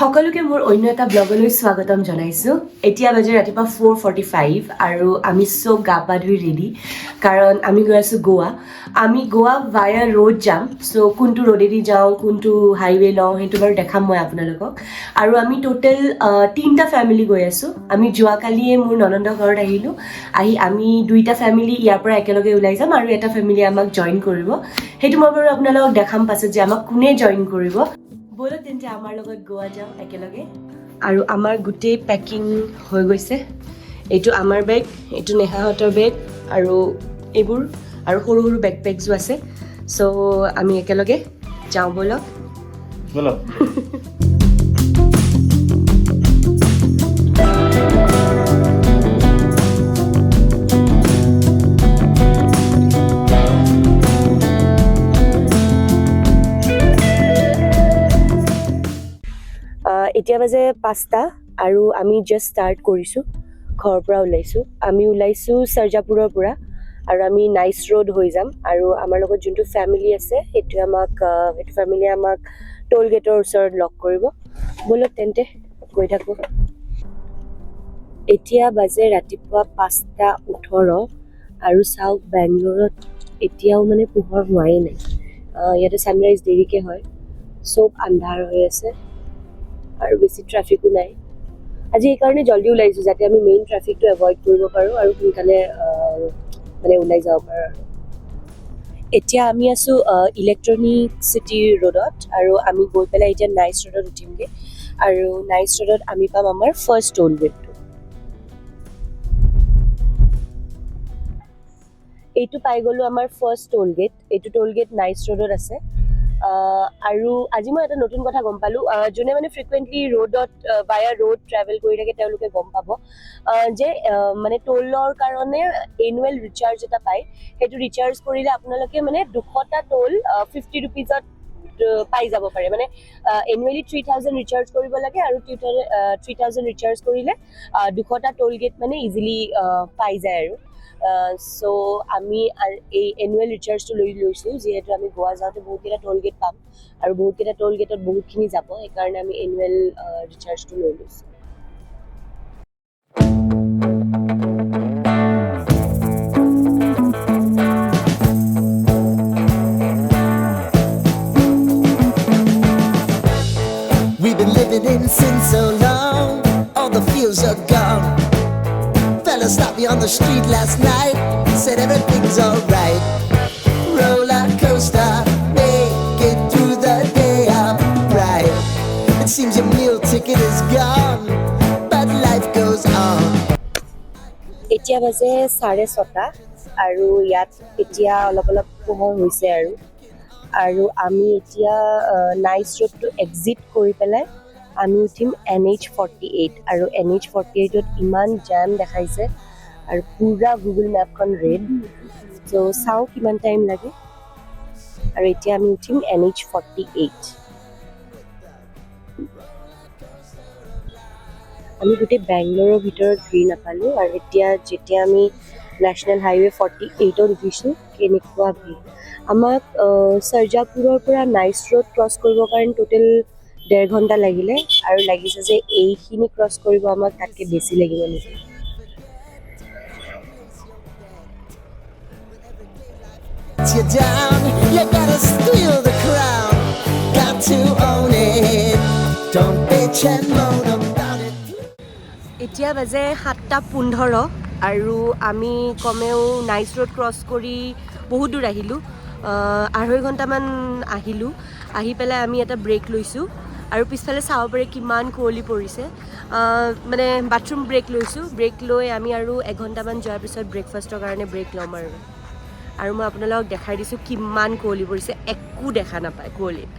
সকলোকে মোৰ অন্য এটা ব্লগলৈ স্বাগতম জনাইছোঁ। এতিয়া বাজে ৰাতিপুৱা 4:45 আৰু আমি চব গা পা ধুই ৰেডি, কাৰণ আমি গৈ আছোঁ গোৱা। আমি গোৱা ভায়া ৰোড যাম। চ' কোনটো ৰোডেদি যাওঁ, কোনটো হাইৱে লওঁ, সেইটো বাৰু দেখাম মই আপোনালোকক। আৰু আমি টোটেল তিনিটা ফেমিলি গৈ আছোঁ। আমি যোৱাকালিয়ে মোৰ ননন্দৰ ঘৰত আহিলোঁ। আহি আমি দুইটা ফেমিলি ইয়াৰ পৰা একেলগে ওলাই যাম আৰু এটা ফেমিলি আমাক জইন কৰিব। সেইটো মই বাৰু আপোনালোকক দেখাম পাছত যে আমাক কোনে জইন কৰিব। ব'লক তেন্তে, আমাৰ লগত গোৱা যাওঁ একেলগে। আৰু আমাৰ গোটেই পেকিং হৈ গৈছে। এইটো আমাৰ বেগ, এইটো নেহাহঁতৰ বেগ আৰু এইবোৰ আৰু সৰু সৰু বেগ পেকছো আছে। চ' আমি একেলগে যাওঁ ব'লক। ব'লক। এতিয়া বাজে 5টা আৰু আমি জাষ্ট ষ্টাৰ্ট কৰিছোঁ, ঘৰৰ পৰা ওলাইছোঁ। আমি ওলাইছোঁ চাৰ্জাপুৰৰ পৰা আৰু আমি নাইচ ৰোড হৈ যাম। আৰু আমাৰ লগত যোনটো ফেমিলি আছে, সেইটো ফেমিলিয়ে আমাক টোল গেটৰ ওচৰত লগ কৰিব। ব'লক তেন্তে, গৈ থাকোঁ। এতিয়া বাজে ৰাতিপুৱা 5টা 18 আৰু চাওক, বেংগলোৰত এতিয়াও মানে পোহৰ হোৱাই নাই। ইয়াতে ছানৰাইজ দেৰিকৈ হয়। চব আন্ধাৰ হৈ আছে আৰু বেছি ট্ৰেফিকো নাই আজি। এইকাৰণে জল্দি ওলাইছোঁ যাতে আমি মেইন ট্ৰেফিকটো এভইড কৰিব পাৰোঁ আৰু সোনকালে মানে ওলাই যাব পাৰোঁ। আৰু এতিয়া আমি আছোঁ ইলেক্ট্ৰনিক চিটি ৰোডত আৰু আমি গৈ পেলাই এতিয়া নাইচ ৰোডত উঠিমগৈ আৰু নাইচ ৰোডত আমি পাম আমাৰ ফাৰ্ষ্ট টোল গেটটো। এইটো পাই গ'লোঁ আমাৰ ফাৰ্ষ্ট টোল গেট। এইটো টোল গেট নাইচ ৰোডত আছে। আৰু আজি মই এটা নতুন কথা গম পালোঁ। যোনে মানে ফ্ৰিকুৱেণ্টলি ৰোডত, ভায়া ৰোড ট্ৰেভেল কৰি থাকে, তেওঁলোকে গম পাব যে মানে টোলৰ কাৰণে এনুৱেল ৰিচাৰ্জ এটা পায়। সেইটো ৰিচাৰ্জ কৰিলে আপোনালোকে মানে 200টা টোল 50 ৰুপিজত পাই যাব পাৰে। মানে এনুৱেলি 3,000 ৰিচাৰ্জ কৰিব লাগে আৰু 3,000 ৰিচাৰ্জ কৰিলে 200টা টোল গেট মানে ইজিলি পাই যায়। আৰু চ' আমি এই এনুৱেল ৰিচাৰ্জটো লৈ লৈছোঁ, যিহেতু আমি গোৱা যাওঁতে বহুতকেইটা টোল গেট পাম আৰু বহুতকেইটা টোল গেটত বহুতখিনি যাব। সেইকাৰণে আমি এনুৱেল ৰিচাৰ্জটো লৈ লৈছোঁ। We've been living in sin so long, all the feels are gone. Fella stopped me on the street last night, said everything's alright. Roller coaster, make it through the day upright. It seems your meal ticket is gone, but life goes on. এতিয়া বাজে 6:30 আৰু ইয়াত এতিয়া অলপ অলপ পোহৰ হৈছে। আৰু আমি এতিয়া নাইচ ৰোডটো এক্সিট কৰি পেলাই আমি উঠিম এনএইচ 48। আৰু এনএইচ 48ত ইমান জাম দেখাইছে আৰু পূৰা গুগল মেপখন ৰেড। চ' চাওঁ কিমান টাইম লাগে। আৰু এতিয়া আমি উঠিম এনএইচ 48। আমি গোটেই বেংগলোৰৰ ভিতৰত ভিৰ নাপালোঁ আৰু এতিয়া যেতিয়া আমি নেশ্যনেল হাইৱে 48ত উঠিছোঁ, কেনেকুৱা ভিৰ! আমাক চাৰ্জাপুৰৰ পৰা নাইচ ৰোড ক্ৰছ কৰিবৰ কাৰণে টোটেল ডেৰ ঘণ্টা লাগিলে আৰু লাগিছে যে এইখিনি ক্ৰছ কৰিব আমাক তাতকৈ বেছি লাগিব নেকি। You down, you gotta steal the crown. Got to own it. Don't bitch and moan about it. এতিয়া বাজে 7টা 15 আৰু আমি কমেও নাইচ ৰোড ক্ৰছ কৰি বহুত দূৰ আহিলোঁ। আঢ়ৈ ঘণ্টামান আহিলোঁ। আহি পেলাই আমি এটা ব্ৰেক লৈছোঁ আৰু পিছফালে চাব পাৰে কিমান কুঁৱলী পৰিছে। মানে বাথৰুম ব্ৰেক লৈছোঁ। ব্ৰেক লৈ আমি আৰু এঘণ্টামান যোৱাৰ পিছত ব্ৰেকফাষ্টৰ কাৰণে ব্ৰেক ল'ম। আৰু মই আপোনালোকক দেখাই দিছোঁ কিমান কুঁৱলী পৰিছে। একো দেখা নাপায় কুঁৱলীত।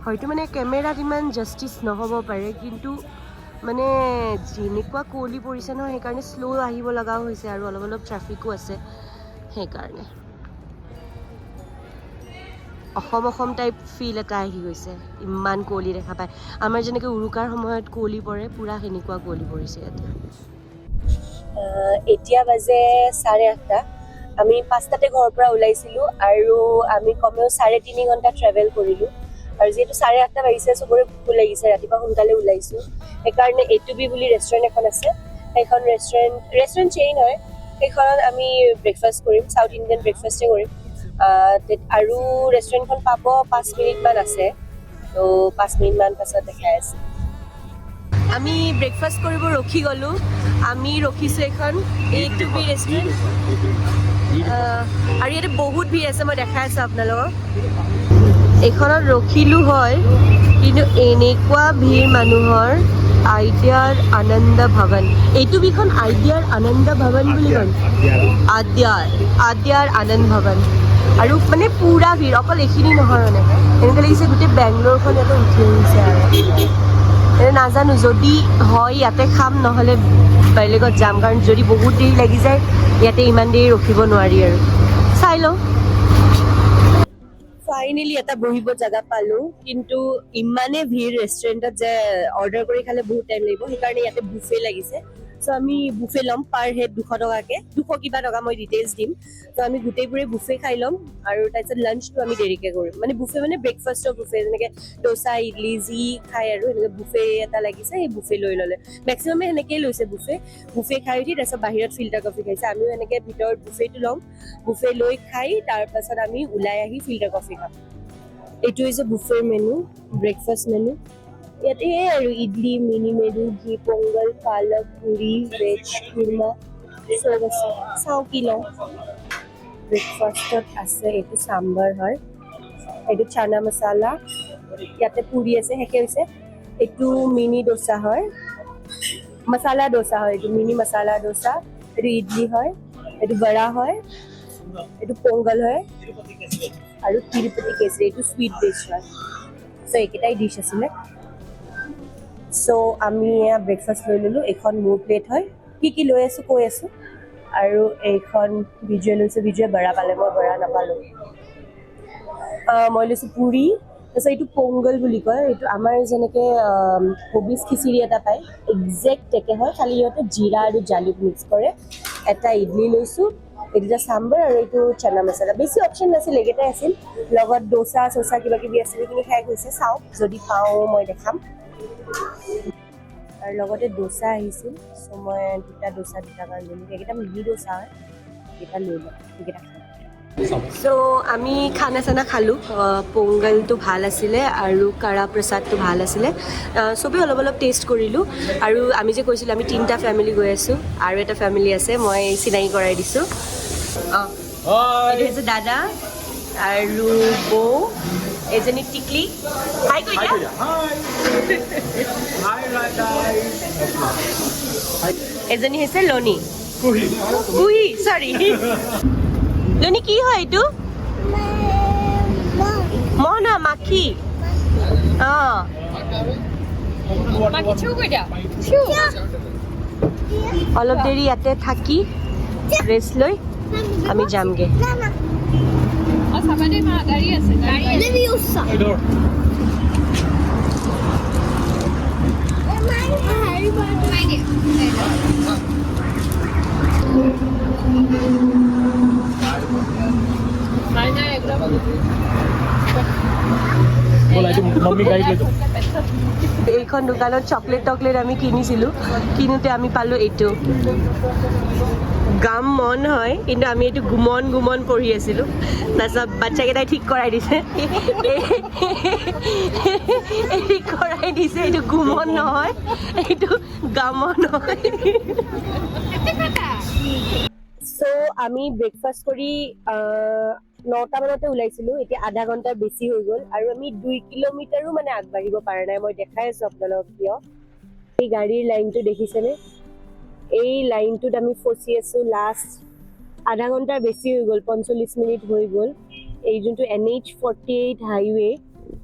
হয়তো মানে কেমেৰাত ইমান জাষ্টিচ নহ'ব পাৰে, কিন্তু মানে যেনেকুৱা কুঁৱলী পৰিছে নহয়, সেইকাৰণে শ্ল' আহিব লগাও হৈছে আৰু অলপ অলপ ট্ৰেফিকো আছে, সেইকাৰণে। অসম অসম টাইপ ফিল এটা আহি গৈছে। ইমান কুঁৱলী দেখা পায়। আমাৰ যেনেকৈ উৰুকাৰ সময়ত কুঁৱলী পৰে, পূৰা সেনেকুৱা কুঁৱলী পৰিছে ইয়াতে। এতিয়া বাজে 8:30। আমি 5টাতে ঘৰৰ পৰা ওলাইছিলোঁ আৰু আমি কমেও 3.5 ঘণ্টা ট্ৰেভেল কৰিলোঁ। আৰু যিহেতু 8:30 বাজিছে, চবৰে ভোকো লাগিছে, ৰাতিপুৱা সোনকালে ওলাইছোঁ। সেইকাৰণে এ টু বি বুলি ৰেষ্টুৰেণ্ট এখন আছে। সেইখন ৰেষ্টুৰেণ্ট, ৰেষ্টুৰেণ্ট চেইন হয়, সেইখনত আমি ব্ৰেকফাষ্ট কৰিম। চাউথ ইণ্ডিয়ান ব্ৰেকফাষ্টে কৰিম। আৰু ৰেষ্টুৰেণ্টখন পাব 5 মিনিটমান আছে। ত' 5 মিনিটমান পাছত দেখাই আছে। আমি ব্ৰেকফাষ্ট কৰিব ৰখি গ'লোঁ। আমি ৰখিছোঁ এখন এ টু বি ৰেষ্টুৰেণ্ট আৰু ইয়াতে বহুত ভিৰ আছে। মই দেখাই আছোঁ আপোনালোকক। এইখনত ৰখিলোঁ হয়, কিন্তু এনেকুৱা ভিৰ মানুহৰ। আইডিয়াৰ আনন্দ ভৱন, এইটো বিখন আইডিয়াৰ আনন্দ ভৱন বুলি কয়। আদ্যাৰ, আদ্যাৰ আনন্দ ভৱন। আৰু মানে পুৰা ভিৰ। অকল এইখিনি নহয়, মানে এনেকুৱা লাগিছে গোটেই বেংগলোৰখন ইয়াতে উঠি আহিছে। আৰু এনে নাজানো, যদি হয় ইয়াতে খাম, নহ'লে বেলেগত যাম। কাৰণ যদি বহুত দেৰি লাগি যায়, ইয়াতে ইমান দেৰি ৰখিব নোৱাৰি। আৰু চাই লওঁ। ফাইনেলি এটা বহিব জেগা পালো, কিন্তু ইমানে ভিৰ ৰেষ্টুৰেণ্টত যে অৰ্ডাৰ কৰি খালে বহুত টাইম লাগিব। সেইকাৰণে ইয়াতে বুফে লাগিছে। চ' আমি বুফে ল'ম, পাৰ হেড 200 টকাকে, 200 কিবা টকা, মই ডিটেইলছ দিম। ত' আমি গোটেইবোৰে বুফে খাই ল'ম আৰু তাৰপিছত লাঞ্চটো আমি দেৰিকে কৰিম। মানে বুফে মানে ব্ৰেকফাষ্টৰ বুফে, যেনেকে দোচা, ইডলি যি খায় আৰু সেনেকে বুফে এটা লাগিছে। সেই বুফে লৈ ল'লে, মেক্সিমামে সেনেকেই লৈছে বুফে। বুফে খাই উঠি তাৰপিছত বাহিৰত ফিল্টাৰ কফি খাইছে। আমিও এনেকে ভিতৰত বুফেটো ল'ম। বুফে লৈ খাই তাৰপাছত আমি ওলাই আহি ফিল্টাৰ কফি খাম। এইটো হৈছে বুফেৰ মেনু, ব্ৰেকফাষ্ট মেনু। ইয়াতে এই আৰু ইডলি, মিনি মেডু, ঘি পংগল, পালক পুৰি, ভেজ কুৰ্মা চব আছে। চাওঁ কি লওঁ। ব্ৰেকফাষ্টত আছে এইটো চাম্বাৰ হয়, এইটো চানা মচালা, ইয়াতে পুৰি আছে, শেষে হৈছে। এইটো মিনি দোচা হয়, মচালা দোচা হয়, এইটো মিনি মচালা দোচা। এইটো ইডলি হয়, এইটো বড়া হয়, এইটো পংগল হয় আৰু তিৰুপতি কেচৰি, এইটো চুইট ডিছ হয়। চ' এইকেইটাই ডিছ আছিলে। চ' আমি এয়া ব্ৰেকফাষ্ট লৈ ল'লোঁ। এইখন মোৰ প্লেট হয়। কি কি লৈ আছোঁ কৈ আছোঁ। আৰু এইখন বিজয় লৈছে। বিজয় বড়া পালে, মই বড়া নাপালোঁ। মই লৈছোঁ পুৰি। তাৰপিছত এইটো পংগল বুলি কয়। এইটো আমাৰ যেনেকৈ হবিজ খিচিৰি এটা পায়, একজেক্ট একে হয়, খালি ইহঁতে জিৰা আৰু জালুক মিক্স কৰে। এটা ইডলি লৈছোঁ, এইটো এটা চাম্বাৰ আৰু এইটো চানা মচালা। বেছি অপশ্যন নাছিল, এইকেইটাই আছিল। লগত দোচা চোচা কিবা কিবি আছিল, সেইখিনি শেষ হৈছে। চাওঁ, যদি পাওঁ মই দেখাম। আৰু লগতে দোচা আহিছিল। চ' মই দুটা দোচা দুটা কাৰণে ল'লোঁ। সেইকেইটা মিনি দোচা হয়, সেইকেইটা লৈ ল'ম, সেইকেইটা খাম। চ' আমি খানা চানা খালোঁ। পংগলটো ভাল আছিলে আৰু কাৰা প্ৰসাদটো ভাল আছিলে। চবেই অলপ অলপ টেষ্ট কৰিলোঁ। আৰু আমি যে কৈছিলোঁ আমি তিনিটা ফেমিলি গৈ আছোঁ, আৰু এটা ফেমিলি আছে, মই চিনাকি কৰাই দিছোঁ। অঁ, এইটো হৈছে দাদা আৰু বৌ, এজনী টিকলি। হাই কৈ দিয়া। Hi, guys. এজনী হৈছে লনি, কুহি, চৰি, লনি। কি হয় এইটো? মহ নহয়, মাখি। অঁ। মাখি চু কৈ দিয়া চু। অলপ দেৰি ইয়াতে থাকি ৰেষ্ট লৈ আমি যামগে। অ, চাবা দেই মা, গাড়ী আছে, গাড়ী আছে। Leviosa. Idor. সোমাই দিয়া। নাই নাই, একদম। बोला मम्मी गाइड ले। এইখন দোকানত চকলেট টকলেট আমি কিনিছিলোঁ। কিনোতে আমি পালোঁ এইটো গাম মন হয়, কিন্তু আমি এইটো গুমন গুমন পঢ়ি আছিলোঁ। তাৰপিছত বাচ্ছাকেইটাই ঠিক কৰাই দিছে, ঠিক কৰাই দিছে, এইটো গুমন নহয়, এইটো গামন হয়। চ' আমি ব্ৰেকফাষ্ট কৰি 9টা মানতে ওলাইছিলোঁ। এতিয়া আধা ঘণ্টাৰ বেছি হৈ গ'ল আৰু আমি 2 কিলোমিটাৰো মানে আগবাঢ়িব পৰা নাই। মই দেখাই আছোঁ আপোনালোকক কিয়। এই গাড়ীৰ লাইনটো দেখিছেনে? এই লাইনটোত আমি ফচি আছোঁ। লাষ্ট আধা ঘণ্টাৰ বেছি হৈ গ'ল, 45 মিনিট হৈ গ'ল। এই যোনটো NH 48 highway,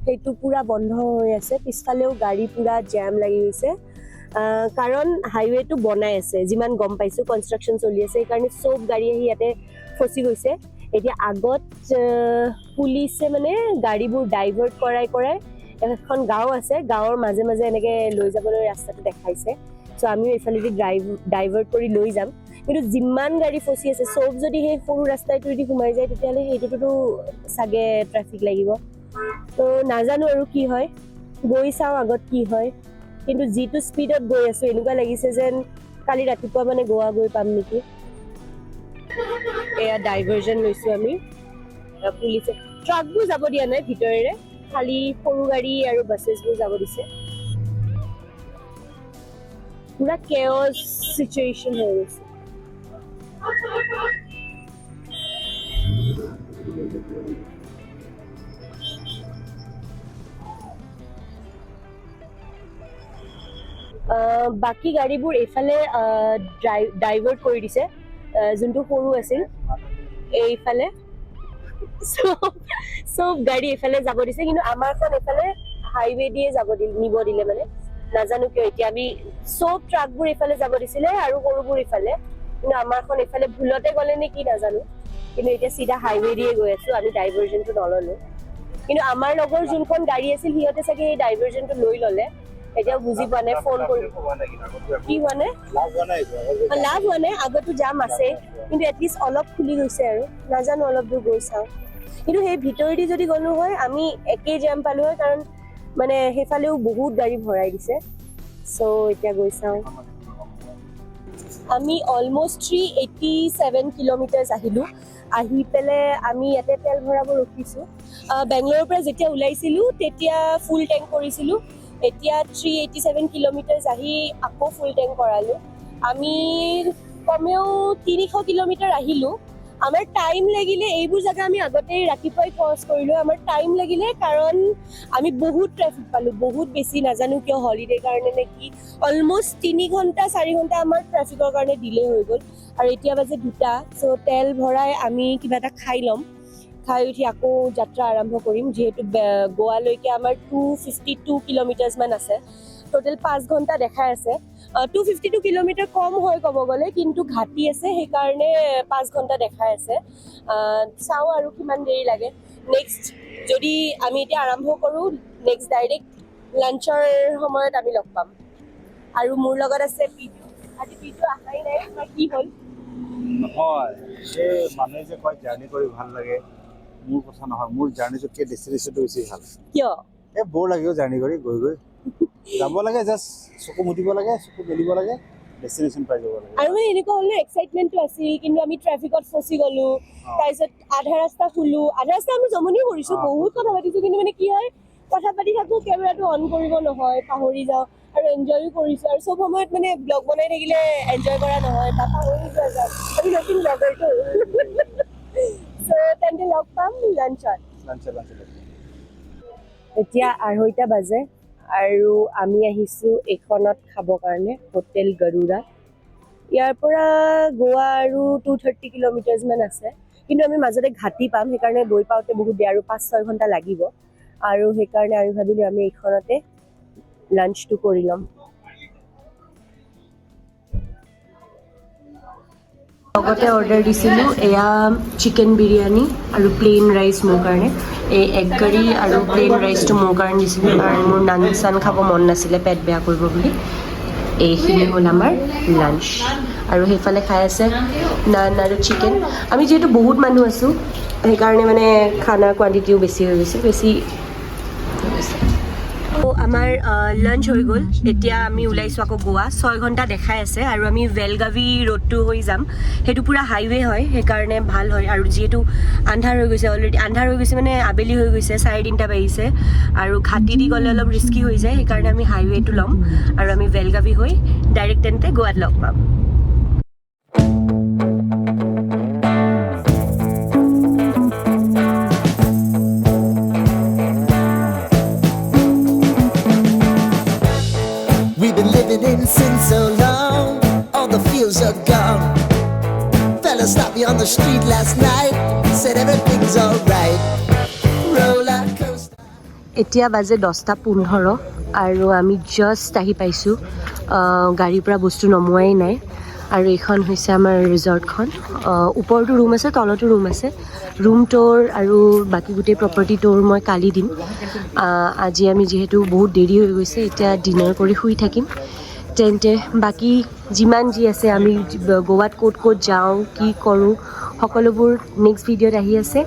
সেইটো পূৰা বন্ধ হৈ আছে। পিছফালেও গাড়ী পূৰা জাম লাগি গৈছে। কাৰণ হাইৱেটো বনাই আছে, যিমান গম পাইছোঁ কনষ্ট্ৰাকশ্যন চলি আছে। সেইকাৰণে চব গাড়ী আহি ইয়াতে ফচি গৈছে। এতিয়া আগত পুলিচে মানে গাড়ীবোৰ ডাইভাৰ্ট কৰাই কৰাই এখন গাঁও আছে, গাঁৱৰ মাজে মাজে এনেকৈ লৈ যাবলৈ ৰাস্তাটো দেখাইছে। চ' আমিও এইফালেদি ডাইভাৰ্ট কৰি লৈ যাম। কিন্তু যিমান গাড়ী ফচি আছে, চব যদি সেই সৰু ৰাস্তাটোৱেদি সোমাই যায়, তেতিয়াহ'লে সেইটোতো চাগে ট্ৰেফিক লাগিব। ত' নাজানো আৰু কি হয়, গৈ চাওঁ আগত কি হয়। কিন্তু যিটো স্পীডত গৈ আছো, এনেকুৱা লাগিছে যেন কালি ৰাতিপুৱা মানে গোৱা গৈ পাম নেকি। এয়া ডাইভাৰ্জন লৈছো আমি। পুলিচে ট্ৰাকবোৰ যাব দিয়া নাই ভিতৰেৰে, খালি সৰু গাড়ী আৰু বাছেছবোৰ যাব দিছে। পুৰা কেঅছ চিটুৱেশ্যন হৈ গৈছে। বাকী গাড়ীবোৰ এইফালে ডাইভাৰ্ট কৰি দিছে, যোনটো সৰু আছিল এইফালে চব গাড়ী এইফালে যাব দিছে, কিন্তু আমাৰখন এইফালে হাইৱে দিয়ে যাব দিল নিব দিলে মানে নাজানো কিয়। এতিয়া আমি চব ট্ৰাকবোৰ এইফালে যাব দিছিলে আৰু সৰুবোৰ ইফালে, কিন্তু আমাৰখন এইফালে ভুলতে গ'লে নে কি নাজানো। কিন্তু এতিয়া চিধা হাইৱে দিয়ে গৈ আছো আমি, ডাইভাৰ্জনটো নললো। কিন্তু আমাৰ লগৰ যোনখন গাড়ী আছিল, সিহঁতে চাগে সেই ডাইভাৰ্জনটো লৈ ল'লে। এতিয়াও বুজি পোৱা নাই, ফোন কৰি কি হোৱা নাই। লাভ হোৱা নাই, আগতো জাম আছে, কিন্তু এটলিষ্ট অলপ খুলি গৈছে আৰু। নাজানো, অলপ দূৰ গৈ চাওঁ। কিন্তু সেই ভিতৰেদি যদি গ'লো হয়, আমি একেই জাম পালো হয়, কাৰণ মানে সেইফালেও বহুত গাড়ী ভৰাই দিছে। চ' এতিয়া গৈ চাওঁ। আমি অলমষ্ট 387 কিলোমিটাৰ্ছ আহিলোঁ। আহি পেলাই আমি ইয়াতে তেল ভৰাব ৰখিছোঁ। বেংগলোৰৰ পৰা যেতিয়া ওলাইছিলোঁ, তেতিয়া ফুল টেংক কৰিছিলোঁ। এতিয়া 387 কিলোমিটাৰ্ছ আহি আকৌ ফুল টেংক কৰালোঁ। আমি কমেও 300 কিলোমিটাৰ আহিলোঁ। আমাৰ টাইম লাগিলে, এইবোৰ জেগা আমি আগতেই ৰাতিপুৱাই ক্ৰছ কৰিলোঁ। আমাৰ টাইম লাগিলে কাৰণ আমি বহুত ট্ৰেফিক পালোঁ, বহুত বেছি। নাজানো কিয়, হলিডে কাৰণে নে কি। অলমষ্ট 3 ঘণ্টা 4 ঘণ্টা আমাৰ ট্ৰেফিকৰ কাৰণে ডিলে হৈ গ'ল। আৰু এতিয়া বাজে 2টা। চ' তেল ভৰাই আমি কিবা এটা খাই ল'ম, খাই উঠি আকৌ যাত্ৰা আৰম্ভ কৰিম, যিহেতু গোৱালৈকে আমাৰ 252 কিলোমিটাৰ্ছমান আছে। টোটেল 5 ঘণ্টা দেখাই আছে। 252 কিলোমিটাৰ কম হয় ক'ব গ'লে, কিন্তু ঘাটি আছে, সেইকাৰণে 5 ঘণ্টা দেখাই আছে। চাওঁ আৰু কিমান দেৰি লাগে। নেক্সট যদি আমি এতিয়া আৰম্ভ কৰোঁ, নেক্সট ডাইৰেক্ট লাঞ্চৰ সময়ত আমি লগ পাম। আৰু মোৰ লগত আছে পিজু। আজি পিজু অহাই নাই, তোমাৰ কি হ'ল? নহয়, এই মানুহে যে কয় জাৰ্ণি কৰি ভাল লাগে, মোৰ কথা নহয়। মোৰ জাৰ্ণিটোতকৈ ডেষ্টিনেশ্যনটো বেছি ভাল। কিয়? এই বৰ লাগিব জাৰ্ণি কৰি গৈ গৈ যাব লাগে, জাষ্ট চকু মুদিব লাগে, চকু মেলিব লাগে, ডেষ্টিনেশ্যন পাই যাব লাগে। আৰু মানে এনেকুৱা হ'ল ন, এক্সাইটমেণ্টটো আছিল, কিন্তু আমি ট্ৰেফিকত ফচি গ'লো। তাৰপিছত আধা ৰাস্তা শুলো, আধা ৰাস্তা আমি জমনিও কৰিছো, বহুত কথা পাতিছো। কিন্তু মানে কি হয়, কথা পাতি থাকো, কেমেৰাটো অন কৰিব নহয়, পাহৰি যাওঁ। আৰু এনজয়ো কৰিছো। আৰু চব সময়ত মানে ব্লগ বনাই থাকিলে এনজয় কৰা নহয় বা পাহৰি যোৱা যায়। আমি নতুন ব্লগাৰটো। চ' তেন্তে লগ পাম লাঞ্চত। লাঞ্চত। এতিয়া 2:30 বাজে আৰু আমি আহিছোঁ এইখনত খাবৰ কাৰণে, হোটেল গৰুড়া। ইয়াৰ পৰা গোৱা আৰু 230 কিলোমিটাৰ্ছমান আছে, কিন্তু আমি মাজতে ঘাটি পাম, সেইকাৰণে গৈ পাওঁতে বহুত দেৰি আৰু 5-6 ঘণ্টা লাগিব। আৰু সেইকাৰণে আমি ভাবিলোঁ আমি এইখনতে লাঞ্চটো কৰি ল'ম। লগতে অৰ্ডাৰ দিছিলোঁ এয়া চিকেন বিৰিয়ানী আৰু প্লেইন ৰাইচ মোৰ কাৰণে। এই এগ কাৰী আৰু প্লেইন ৰাইচটো মোৰ কাৰণে দিছিলোঁ, কাৰণ মোৰ নান চান খাব মন নাছিলে, পেট বেয়া কৰিব বুলি। এইখিনি হ'ল আমাৰ লাঞ্চ। আৰু সেইফালে খাই আছে নান আৰু চিকেন। আমি যিহেতু বহুত মানুহ আছোঁ, সেইকাৰণে মানে খানাৰ কোৱাণ্টিটিও বেছি হৈ গৈছে, বেছি হৈ গৈছে। ত' আমাৰ লাঞ্চ হৈ গ'ল। এতিয়া আমি ওলাইছোঁ আকৌ গোৱা। 6 ঘণ্টা দেখাই আছে আৰু আমি বেলগাভি ৰোডটো হৈ যাম। সেইটো পূৰা হাইৱে হয়, সেইকাৰণে ভাল হয়। আৰু যিহেতু আন্ধাৰ হৈ গৈছে অলৰেডি, আন্ধাৰ হৈ গৈছে মানে আবেলি হৈ গৈছে, 3:30 বাজিছে, আৰু ঘাটি দি গ'লে অলপ ৰিস্কি হৈ যায়, সেইকাৰণে আমি হাইৱেটো ল'ম আৰু আমি বেলগাভি হৈ ডাইৰেক্ট তেন্তে গোৱাত লগ পাম। We've been living in sin so long, all the feels are gone. Fella stopped me on the street last night, said everything's alright. Roller coaster. এতিয়া বাজে 10টা 15 আৰু আমি জাষ্ট আহি পাইছোঁ। গাড়ীৰ পৰা বস্তু নমোৱাই নাই। আৰু এইখন হৈছে আমাৰ ৰিজৰ্টখন। ওপৰতো ৰুম আছে, তলতো ৰুম আছে। ৰুম ট'ৰ আৰু বাকী গোটেই প্ৰপাৰ্টি ট'ৰ মই কালি দিম। আজি আমি যিহেতু বহুত দেৰি হৈ গৈছে, এতিয়া ডিনাৰ কৰি শুই থাকিম। তেন্তে বাকী যিমান যি আছে, আমি গোৱাত ক'ত ক'ত যাওঁ, কি কৰোঁ, সকলোবোৰ নেক্সট ভিডিঅ'ত আহি আছে।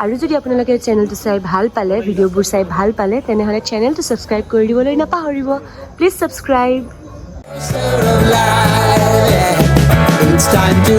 আৰু যদি আপোনালোকে চেনেলটো চাই ভাল পালে, ভিডিঅ'বোৰ চাই ভাল পালে, তেনেহ'লে চেনেলটো ছাবস্ক্ৰাইব কৰি দিবলৈ নাপাহৰিব। Please subscribe. It's time to